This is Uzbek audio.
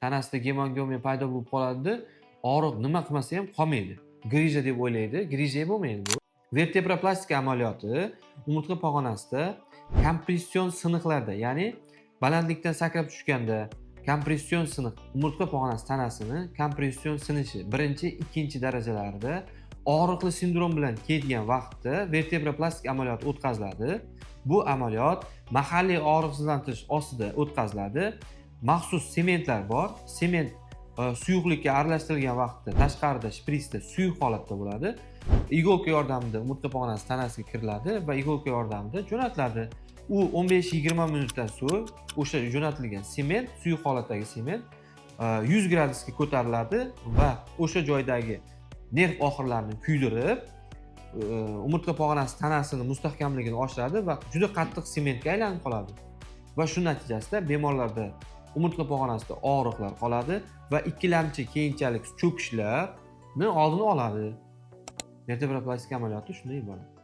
Tanasida gemangioma paydo bo'lib qoladida, og'riq nima qilmasa ham qolmaydi. Grija deb o'ylaydi, grija bo'lmaydi bu. Vertebroplastika amaliyoti umurtqa pog'onasida kompression siniqlarda, ya'ni balandlikdan sakrab tushganda kompression siniq, umurtqa pog'onasi tanasini kompression sinishi birinchi, ikkinchi darajalarida og'riqli sindrom bilan kelgan vaqtda vertebroplastik amaliyoti o'tkaziladi. Bu amaliyot mahalliy og'riqsizlantirish ostida o'tkaziladi. Maxsus sementlar bor. Sement suyuqlikka aralashtirilgan vaqtda tashqarida shpritsda suyuq holatda bo'ladi. Иголка yordamida umurtqa pog'onasi tanasiga kiriladi va иголка yordamida jo'natiladi. U 15-20 minutdan so'ng o'sha jo'natilgan sement, suyuq holatdagi sement 100 gradusga ko'tariladi va o'sha joydagi nerv oxirlarini kuydirib, umurtqa pog'onasi tanasini mustahkamligini oshiradi va juda qattiq sementga aylanib qoladi. Va shu natijasida bemorlarda umurtqa pog'onasida og'riqlar qoladi va ikkilamchi keyinchalik cho'kishlarni oldini oladi. Vertebroplastika amaliyoti shundan iborat.